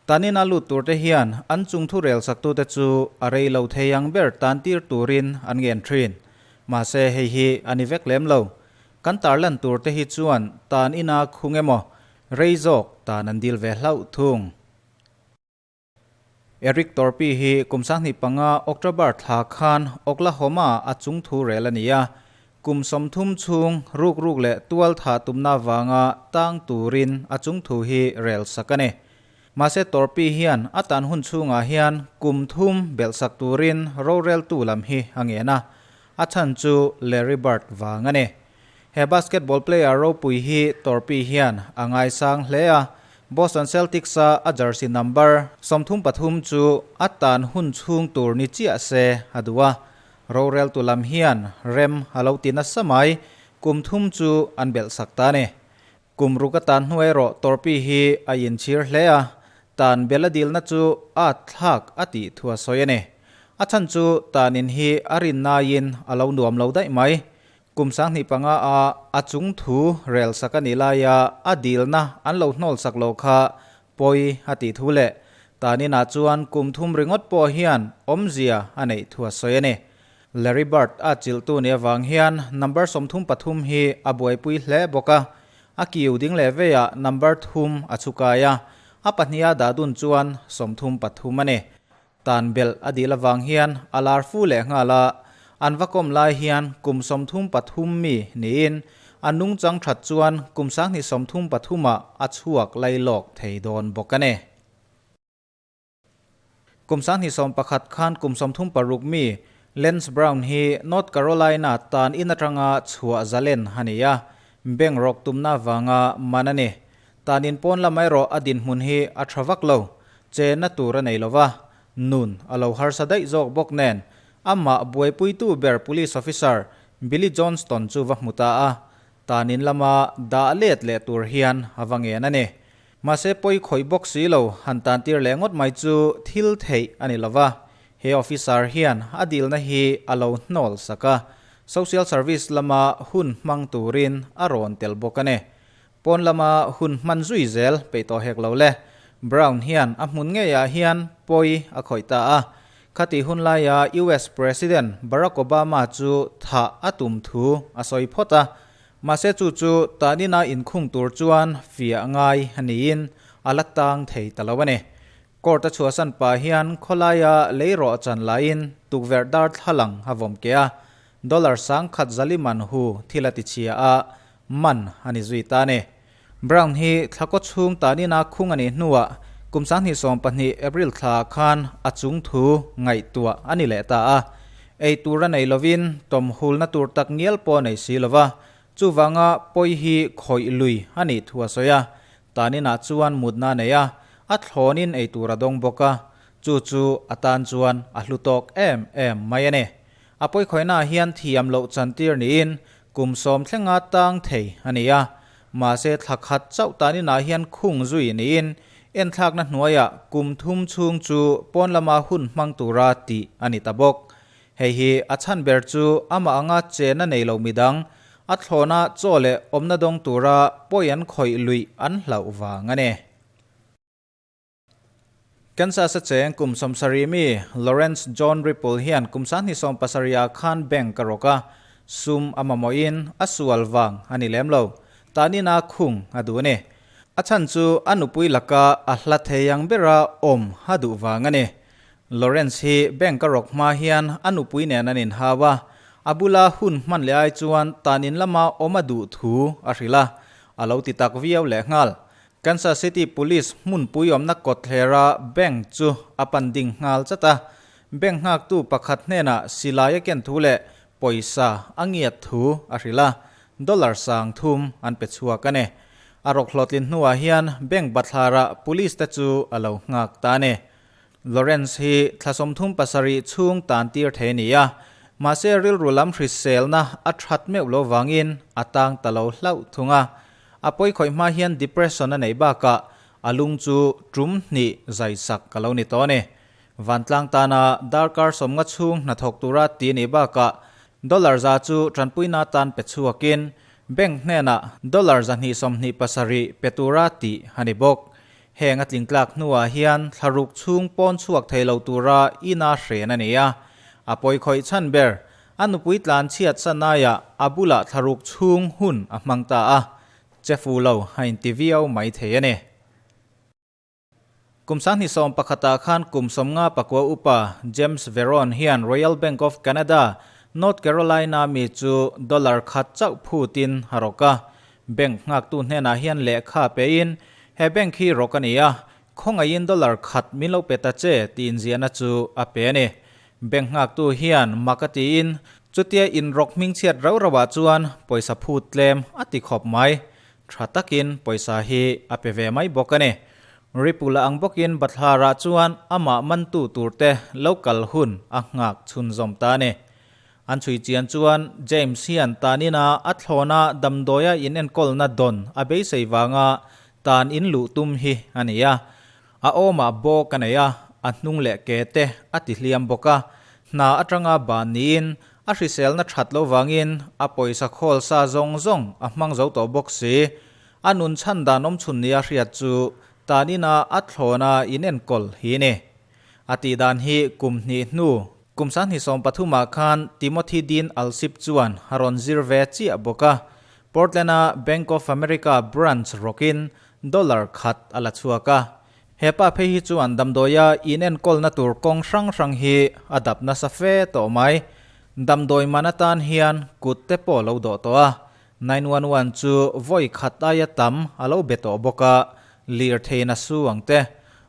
Tanina lut turte hian an chungthu rel saktute chu a rei lo thei ang ber tan tir turin an ngen thin. Mahse hei hi a ni vek lem lo. Kan tarlan turte hi chuan tan ina khung emaw rei zawk tan an dil ve hlauh thung. Eric Torpy hi kum 25 October thla khan Oklahoma a chungthu rel a ni a. Kum 30 chhung ruk ruk leh tual tha tumna wanga tang turin a chungthu hi rel sak a ni. Mahse Torpy hian a tan hun chhungah hian kum thum belh sak turin rorel tu lam hi a ngen a. A chan chu Larry Bird wang a ni. He basketball player ropui hi Torpy hian a ngai sang hle a. Boston Celtics a a jersey number 33 chu a tan hun chhung tur ni chiah se a duh a. Rorel tu lam hian rem a lo ti nasa mai kum thum chu an belh sak ta ni. Kum ruk a tan hnuai rawh Torpy hi a inchhir hle a, tan bel a dilna chu a thlak a tih thu a sawi a ni. A chan chu tanin hi a rin naiin a lo nuam lo daih mai. Kum 25 a a chung thu rel sak a ni laia a dilna an lo hnawl sak lo kha poi a tih thu leh tanin ah chuan kum thum ringawt pawh hian awmzia a neih thu a sawi a ni. Larry Bird a chilh tu ni awang hian number 33 hi a buaipui hle bawk a. A kiu ding leh veia number 3 a chukai a. A pahnia dah dun chuan 33 a ni. Tan bel a dil awang hian alar fu leh ngala an vakom lai hian kum 33 mi niin an nung chang that chuan kum 2033 a a chuak lailawk thei dawn bawk a ni. Kum 2011 khan kum 36 mi Lance Brown hi North Carolina tan in atanga chhuah zalen hania bank rok tumna wanga manani tanin pawn lamai ro adin hmun hi a thawak lo che na tur a nei lova nun alo harsa dai zawk bawk nen ama buaipui tu ber police officer Billy Johnston chu va hmuta a tanin lama da let le tur hian awangen ani Mahse poi khoi bawk si lo han tan tir leh ngawt mai chu thil theih ani lova he officer hian a dilna hi a lo hnawl saka social service lama hun hmang turin a rawn tel bawk ani. Pawn lama hun hman zui zel peih tawh hek lo le. Brown hian a hmun ngeiah hian poi a khawih ta a. Khati hun laia US President Barack Obama chu tha a tum thu a sawi phawt a. Mahse chu chu tanina inkhung tur chuan fia ngai aniin a la tang thei ta lo ani. Court a chhuahsan pa hian khawlaia leiro chan lain tukverh dar thlalang a vawm ke a. Dollar sang khat zaliman hu thil a ti chhia a man ani zui ta ni. Brown hi thlakaw chhung tanina khung ani hnuah kum 2020 April thla khan a chung thu ngaih tua ani leh ta a. Ei tur a nei lovin tom hul na tur tak ngial pawh nei si lova chuwanga poi hi khawih lui ani thu a sawi a. Tanina chuan mutna nei a a thlawnin ei tur a dawng bawk a chu chu a tan chuan a hlu tawk em em mai ani. A poi khawihna hian thiam loh chantir niin kum sawm thlenga tang thei ani a. Mahse thlakhat chauh tanina hian khung zui niin en thlakna hnuaia kum thum chhung chu pawn lama hun hmang tura tih ani ta bawk. Hei hi a chan ber chu ama anga chena nei lo midang a thlawna chaw leh awmna dawng tura poi an khawih lui an hlauh wang ani. Kansas a cheng kum 70 mi Lawrence John Ripple hian kum 27 khan bank ka roka sum ama moin a sual wang ani lem lo tanina khung a du ni. A chan chu anupui laka a hla theiang bera om ha du wang ani. Lawrence hi bank ka rok ma hian anupui nen anin hawa abula hun hman le ai chuan tanin lama oma du thu a hrila alo ti tak viau le ngal. Kansas City Police mun pui om na kothlera bank chu apan ding ngal chata bank ngak tu pakhat hnena silaya ken thu le poisa angiat thu a hrila dollar sang thum an pe chuak ane arok hlotlin hnuah hian bank bathlara police te chu alo ngak ta ne. Lawrence hi thlasom thum pasari chung tan tir the ni a mahse rilru lam hrisel na a that meuh lo wangin atang talo hlau thunga a poi khoi ma hian depression a nei baka alung chu tum ni zai sak kalo ni to ne. Wantlang tana darkar somnga chung na thok tura ti ni baka dollar za chu tranpuina tan pe chuakin bank hnena dollar za ni som ni pasari petura ti hani bok. Heng a tlingtlak hnuah hian thlaruk chhung pawn chhuak thei lo tura ina hren a ni a. A pawi khawih chhan ber, a nupui tlan chhiat san aiah a bulah thlaruk chhung hun a hmang ta a, che fu lo a inti viau mai thei a ni. Kum 2011ah khan kum 59 upa James Veron hian Royal Bank of Canada, North Carolina mi chu dollar khat chauh phutin a rawk a. Bank nghaktu hnenah hian lehkha pein, He bank hi rawk a ni a, khawngaihin dollar khat min lo pe ta che tiin ziahna chu a pe a ni. Bank nghaktu hian mak a tiin, chutia inrawk hmingchhiat rauh rauhah chuan pawisa phut tlem a ti khawp mai. Tha takin pawisa hi a pe ve mai bawk a ni. Ripula ang bawkin Bathlarah chuan amah mantu turte lo kal hun a nghak chhunzawm ta a ni. An chhui chian chuan James hian tanina a thlawna damdawia inenkawlna dawn a beisei vanga tan in luh tum hi a ni a. A awmah bawk a nei a, a hnung leh ke te a ti hliam bawk a. Hna atanga ban niin a hriselna that lo vangin a pawisa khawl sa zawng zawng a hmang zo tawh bawk si. A nun chhan dan awm chhun nia hriat chu tan ina a thlawna inenkawl hi a ni. A tih dan hi kum hnih hnu, kum 2013ah khan Timothy Dean Alsip chuan a rawn zir ve chiah bawk a. Portland-a Bank of America branch rawkin Dollar khat a la chhuak a. He pa phei hi chuan damdawia inenkawlna tur kawng hrang hrang hi a dap nasa fe tawh mai. Damdawi man atan hian kut te pawh lo dawh tawh a. 911 chu vawi khat aia tam a lo be tawh bawk a, lirtheiin a su ang te.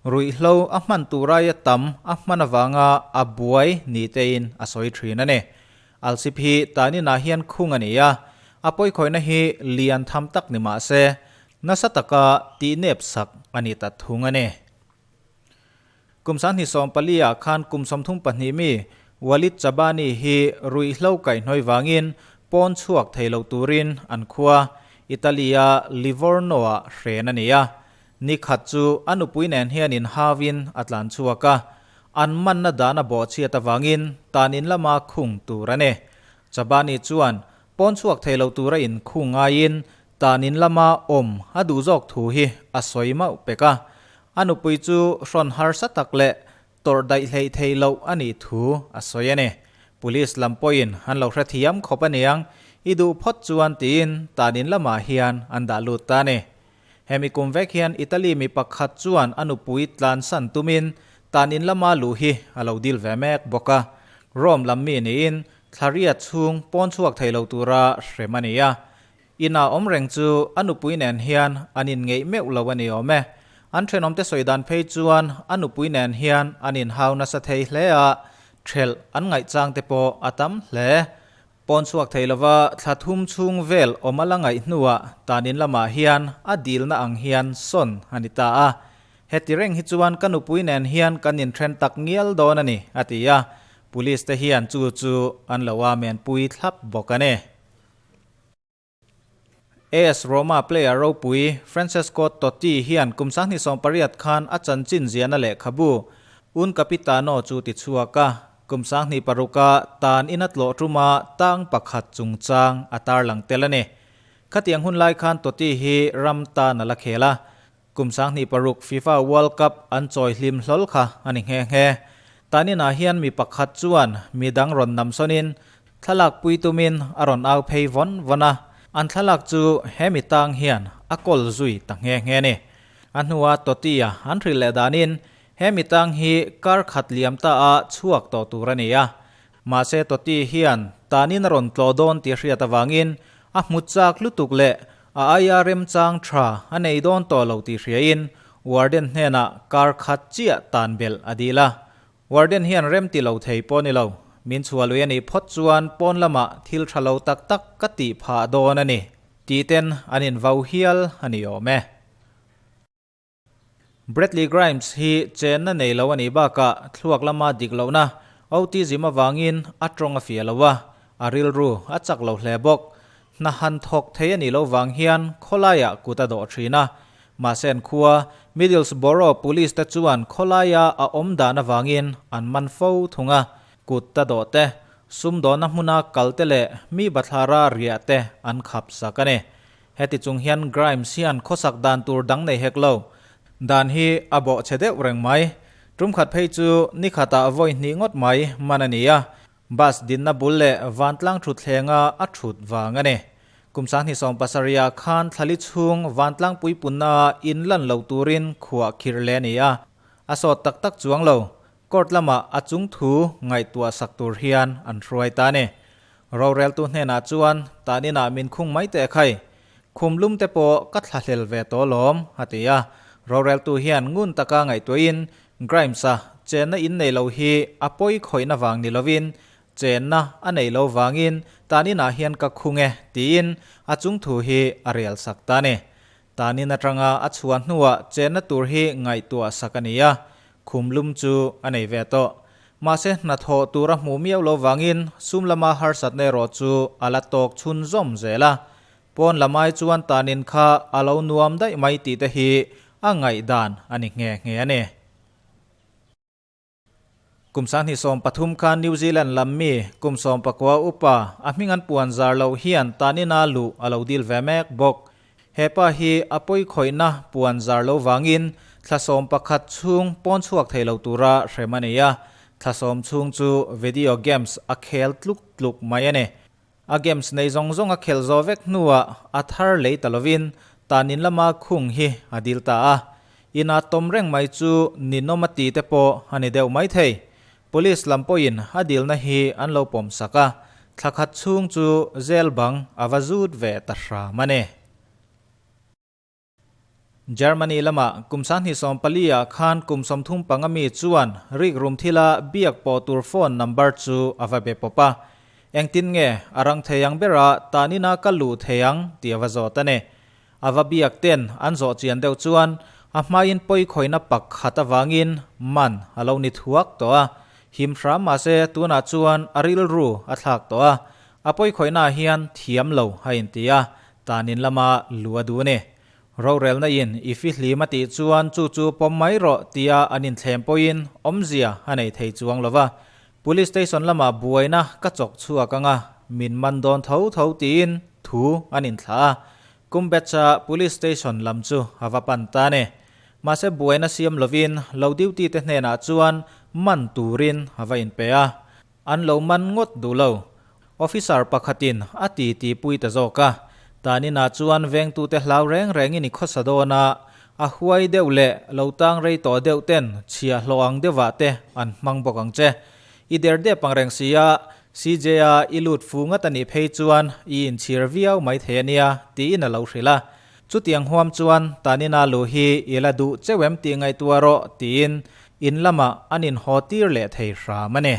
Ruihhlo a hman tur aia tam a hman avanga a buai ni tein a sawi thin a ni. Alsip hi taninah hian khung a ni a, a pawikhawihna hi lian tham tak ni mah se, nasa taka tihnep sak a ni ta thung a ni. Kum 2014ah khan kum 32 mi Walid Chabani hi ruihhlo kaihhnawih vangin pawn chhuak thei lo turin an khua Italy-a Livorno-ah hren a ni a. Ni khat chu a nupui nen hian inhauin a tlan chhuak a, an manna dan a bawhchhiat avangin tan in lama khung tur a ni. Chabani chuan pawn chhuak thei lo tura inkhung ngaiin tan in lama awm a duh zawk thu hi a sawi mauh pek a. A nupui chu hrawn harsa tak leh tawrh daih hleih theih loh a nih thu a sawi a ni. Police lam pawhin an lo hrethiam khawp aniang, i duh phawt chuan tiin tan in lamah hian an dah lut ta a ni. Hemi kum vek hian Italy mi pakhat chuan a nupui tlansan tumin tan in lama luh hi a lo dil ve mek bawk a. Rome lam mi niin thlaria chhung pawn chhuak thei lo tura hrem a ni a. Inah awm reng chu a nupui nen hian an inngeih meuh lo a ni awm e. An thenawmte sawi dan phei chuan a nupui nen hian an inhau nasa thei hle a, thelh an ngaihchang te pawh a tam hle. Pawn chhuak thei lova thla thum chhung vel awm a la ngaih hnuah tanin lamah hian a dilna ang hian sawn a ni ta a. Heti reng hi chuan ka nupui nen hian kan inthen tak ngial dawn a ni, a ti a. Police te hian chu chu an lo amen pui thlap bawk a ni. AS Roma player ropui Francesco Totti hian kum 2018 khan a chanchin ziahna lehkhabu Un Capitano chu ti chhuak a, kum 2006a tan in a tlawh tuma tang pakhat chungchang a tarlang tel a ni. Khatiang hun lai khan Totti hi ram tan a la khel a, Kum 2006 FIFA World Cup an chawi hlim hlawl kha a ni nghe nghe. Taninah hian mi pakhat chuan mi dang rawn nam sawnin thlalak pui tumin a rawn au phei vawn vawn a, an thlalak chu he mi tang hian a kawl zui ta nghe nghe a ni. A hnua Totti-a an hrilh leh danin he mi tang hi kar khat liam ta a chhuak tawh tur a ni a. Mahse Totti hian tanin a rawn tlawh dawn tih a hriat avangin a hmu chak lutuk leh A aia remchang tha a nei dawn tawh lo tih hriain Warden hnenah kar khat chiah tan belh a dil a. Warden hian rem ti lo thei pawh ni lo, min chhuah lui a nih phawt chuan pawn lamah thil tha lo tak tak ka tih phah dawn a ni tih ten an invau hial a ni awm e. Bradley Grimes hi chenna nei lo a nih bakah thluak lama dik lohna autism avangin a tawng a fiah lo a, a rilru a chak lo hle bawk. Hna han thawk thei a nih loh vang hian khawlaiah kut a dawh thin a. Mahse an khua Middlesborough Police te chuan khawlaia a awm dan avangin an man fo thung a, kut ta dawh te, sumdawnna hmuna kal te leh mi bathlara riah te an khap sak a ni. Heti chung hian Grimes hian khawsak dan tur dang nei hek lo. Dan hi a bawh chhe deuh reng mai. Tum khat phei chu ni khatah vawi hnih ngawt mai man a ni a, bus dinna bul leh vantlang thutthlenga a thut vang a ni. Kum 2017 khan thlali chhung vantlang puipunna in lan lo turin khuah khirh leh a ni a, a sawt tak tak chuang lo. Court lamah a chung thu ngaihtuah sak tur hian an hruai ta a ni. Roreltu hnenah chuan taninah min khung mai teh khai. Khum lum te pawh ka thlahlel ve tawh lawm, a ti a. Roreltu hian ngun taka ngaihtuahin Grimes-a chenna in nei lo hi a pawi khawihna vang ni lovin chenna a nei lo vangin taninah hian ka khung e tiin a chung thu hi a rel sak ta a ni. Tanin atanga a chhuah hnuah chenna tur hi ngaihtuah sak a ni a, khum lum chu a nei ve tawh. Mahse hnathawh tur a hmuh miau lo vangin sum lama harsatna erawh chu a la tawk chhunzawm zel a. Pawn lamai chuan tanin kha a lo nuam daih mai tih te hi a ngaihdan a ni nghe nghe a ni. Kum 2013 khan New Zealand lam mi kum 19 upa a hming an puan zar loh hian tanina luh a lo dil ve mek bawk. He pa hi a pawi khawihna puan zar lo vangin thla 11 chhung pawn chhuak thei lo tura hrem a nei a, thla 10 chhung chu video games a khel tluk tluk mai a ni. A games nei zawng zawng a khelh zawh vek hnuah a thar lei ta lovin tanin lama khung hi a dil ta a. Ina tawm reng mai chu ninawm a ti te pawh a ni deuh mai thei. Police lam pawhin a dilna hi an lo pawm sak a, thla khat chhung chu jail bang a va zut ve ta hram a ni. Germany lamah kum 2014 ah khan kum 35 mi chuan rikrum thila biak pawh tur phone number chu a va be pawp a. Engtin nge a rang thei ang bera tanina ka luh thei ang tih a va zawt a ni. A va biak ten an zawh chian deuh chuan a hmain pawi khawihna pakhat avangin man a lo ni thuak tawh a. Him hram mahse tunah chuan a rilru a thlak tawh a. A pawi khawihnaah hian thiam lo a inti a, tanin lama lu a duh a ni. Rorelna in i fihlim a tih chuan chu chu pawm mai rawh tia an inthlem pawhin awmzia a nei thei chuang lo va. Police station lamah buaina ka chawk chhuak anga min man dawn tho tho tiin thu an inthlah a. Kumbatch-a police station lam chu a va pan ta a ni. Mahse buaina siam lovin lo duty te hnenah chuan man turin a va inpe a. An lo man ngawt duh lo. Officer pakhatin a ti ti pui ta zawk a. Taninah chuan vengtute hlau reng rengin i khawsa dawn a, a huai deuh leh lo tang rei tawh deuh ten chhia hlawh ang deuhah te an hmang bawk ang che. I der dep ang reng si a, CJ-a i lut fu ngat a nih phei chuan i inchhir viau mai thei a nia, tiin a lo hrilh a. Chutiang huam chuan Tanina lu hi i la duh cheuh em tih ngaihtuah rawh, tiin in lamah an inhaw tir leh thei hram a ni.